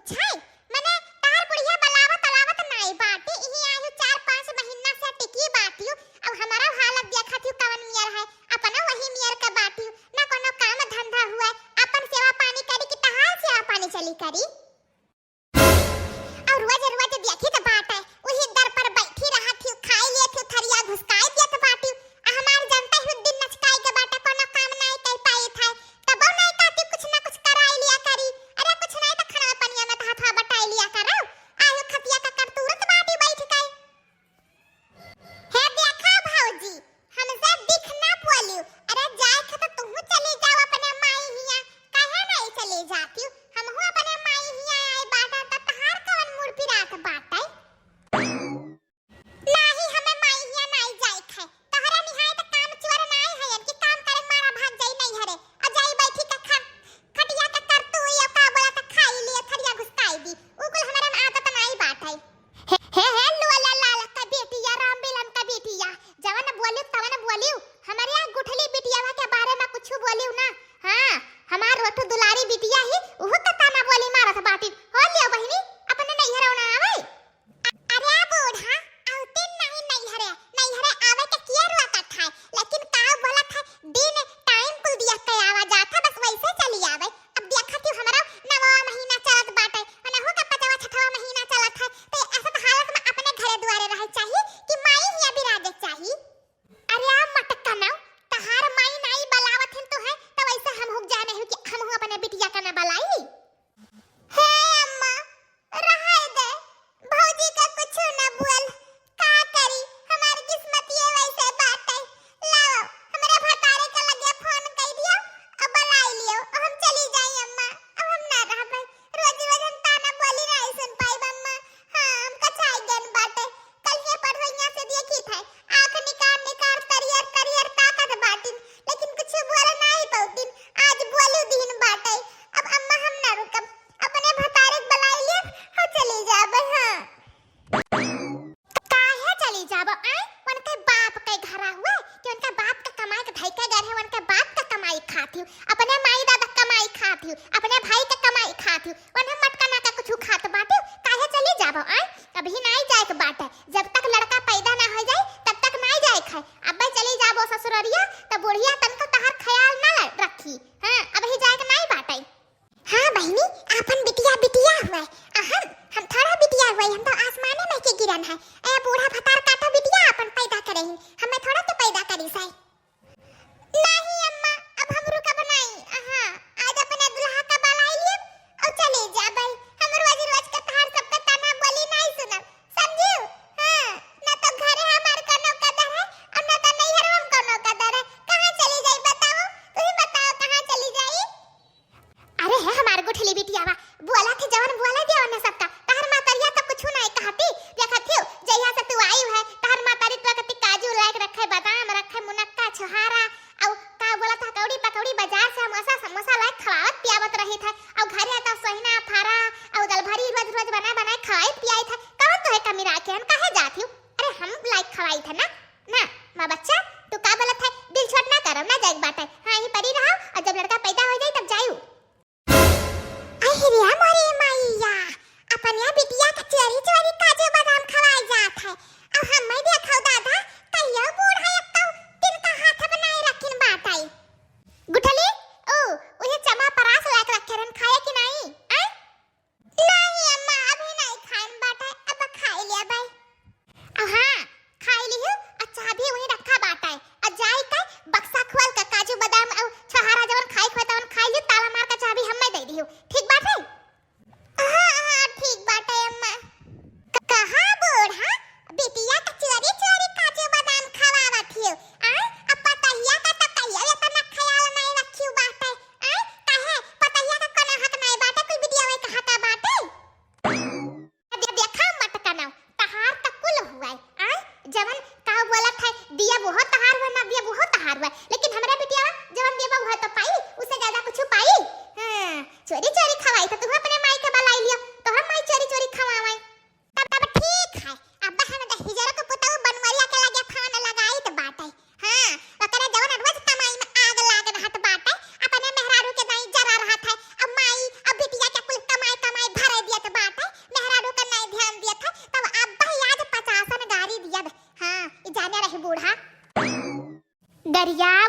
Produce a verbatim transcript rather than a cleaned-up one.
छै, मने तहार बुढ़िया बलावत अलावत नाई बाटी, इही आयु चार पाँच महीना से टिकी बाटिउ। अब हमरो हालत देखत हिउ कवन मियर है, अपनो वही मियर के बाटिउ, ना कोनो काम धंधा हुए, अपन सेवा पानी करी कि तहार सेवा पानी चली करी। और रोज रोज देखी त बाटे, उही दर पर बैठी रहत हिउ, खाई लेत हिउ, थरिया घुसकाई देत बाटिउ। आ हमार जनता हिउ दिन नचकाई के बाटे, कोनो काम नाई कर पाई था, तबो नाई कहती कुछ ना कुछ कराई लिया करी। अरे कुछ नाई त खनवा पनिया में त हथवा बटाई लिया करो। आयु खतिया का करतूरत बाटी बैठ के। हे देखा भौजी, हमसे दिख ना बोलियो। अरे जाए थे तो तुहू चली जाओ अपने माई हिया, काहे नहीं चली जाती हो? हमहू अपने माई हिया आए बाटा, त तहार कवन मूड़ पिरात बाटे? नाही, हमें माई हिया नाही जाए खे। तोहरे निहाय त काम चोर नाही है, इनकी काम करे मारा भाग जाई नहीं हरे। आ जाई बैठी के खा, खटिया के कर तू ये का बोला त खाई लिए, थरिया घुसकाई दी। उ कुल हमारे में आदत नाही बाटे। हे, हे, हे, लोला लाल का बेटिया, राम बिलन का बेटिया, जवन बोलिउ, तवन बोलिउ। हमरे यहाँ गुठली बिटियावा के बारे में कुछ बोलिउ ना। हाँ, हमार रोटू दुलारी बिटिया ही, उहू त ताना बोली मारत बाटी। हो लियो बहिनी, अपने नैहर ना आवे। अ-, अरे बूढ़ा, औतिन नहीं नैहरे, नैहरे आवे के किया रुआ कथा है, लेकिन का बोलत है, दिन टाइम कुल दिया के आवा जात है, बस वैसे चली आवे। अब देखत ही हमरा नवा महीना चलत बाटे, मनहु का पचवा छठवा महीना चलत है, तो ये ऐसा हालत में अपने घरे दुआरे रहे चाहिए कि माई हिया बिराजे चाहिए। अरे आ मटकनौ, तहार माई नाई बलावत हिन तो है, तो वैसे हम हुक जाने हो कि हम हूँ अपने बिटिया का ना बलाई। हे अम्मा, रहे दे, भौजी का कुछ न बोल, का करी, हमार किस्मत ये वैसे बाटे। लाओ, हमरे भतारे के लगे फोन कर दियो, अब बुलाई लियो, हम चली जाई अम्मा, अब हम ना रहबे। रोज रोज हम ताना बोली नहीं सुन पाई अम्मा, हाँ, हम कचाई गन बाटे। कल के पढ़ोइया से देखी थे, आँख निकार निकार तरियर तरियर ताकत बाटिन, लेकिन कुछ बोल नहीं पौतिन। आज बोलू दिन बाटे, अब अम्मा हम ना रुकब, अपने भतारे के बुलाई लिए, हम चली जाबे। हाँ। काहे चली जाबो? आय, उनके बाप के घरा हुए कि उनके बाप के कमाई के धई के गए है, उनके बाप के कमाई खात हिउ, अपने माई दादा के कमाई खात हिउ, अपने भाई के कमाई खात हिउ, उन्हें मटकना के कुछ खात बाटिउ, काहे चली जाबो? आय, अभी नाई जाए के बाटे, जब तक लड़का पैदा ना हो जाए तब तक नाई जाए के है। अब चली जाबो ससुररिया त बुढ़िया तनको तहार ख्याल ना ल-, रखी। हाँ, अभी जाए के नाई बाटे। हाँ बहिनी, आपन बिटिया बिटिया हुए, अहम, हम थोड़ा बिटिया हुए, हम तो आसमाने में के गिरन है। ए बूढ़ा भतार काटो बिटिया आपन पैदा करे ही, हमें थोड़ा तो पैदा करी साई। नहीं अम्मा, अब हम रुकब नहीं। हाँ, आज अपने दुल्हा का बलाई लिए और चले जाबे। हम रोज रोज के तहार सबका ताना बोली नहीं सुनब, समझियो? हाँ, ना तो घरे हमार कोनो कदर है और ना तो नैहर हम कोनो कदर है। कहाँ चली जाई बताओ? तू ही बताओ कहाँ चली जाई? अरे हे हमार गुठली बिटियावा, बोला थे जवन बोला दिया उन्हें सबका। तहर मातरिया तो कुछ नहीं कहती, देखत हियो, जहिया से तू आई है, तहर मातरी तो कति काजू लायक रखे, बादाम रखे, मुनक्का, छोहारा, अउ का बोला था, कौड़ी पकौड़ी बाजार से समोसा, समोसा लायक खवावत पियावत रही था, अउ घरे तो सोहिना, फारा, अउ दलभरी रोज रोज बना बनाए खवाई पियाई था। कौन तो है कमी राखे हन, काहे जात हियो? अरे हम लायक खवाई था ना, ना, माँ बच्चा, तू का बोलत है? दिल छोट ना करब, ना जाए के बाटे। हाँ, यहीं परी रहो, और जब लड़का पैदा हो जाए तब जायू। अहि रे मोरे मैया, अपन या बिटिया के चोरी चोरी काजू बादाम खवाए जात है। अब हम्मे देखो दादा, कहियो बूढ़ा एक तो तिनका हाथ बनाए रखिन बाटई। गुठली, ओ, उहे चमा परास लायक रखे रहन, खाए कि नाई? आय? नाई अम्मा, अभी नाई खाएन बाटई, अब खाई लिया बाई। अब हाँ, खाई लिहू, आ चाबी वहीं रखा बाटई। आ जाई का बक्सा खोल के काजू बादाम अउ या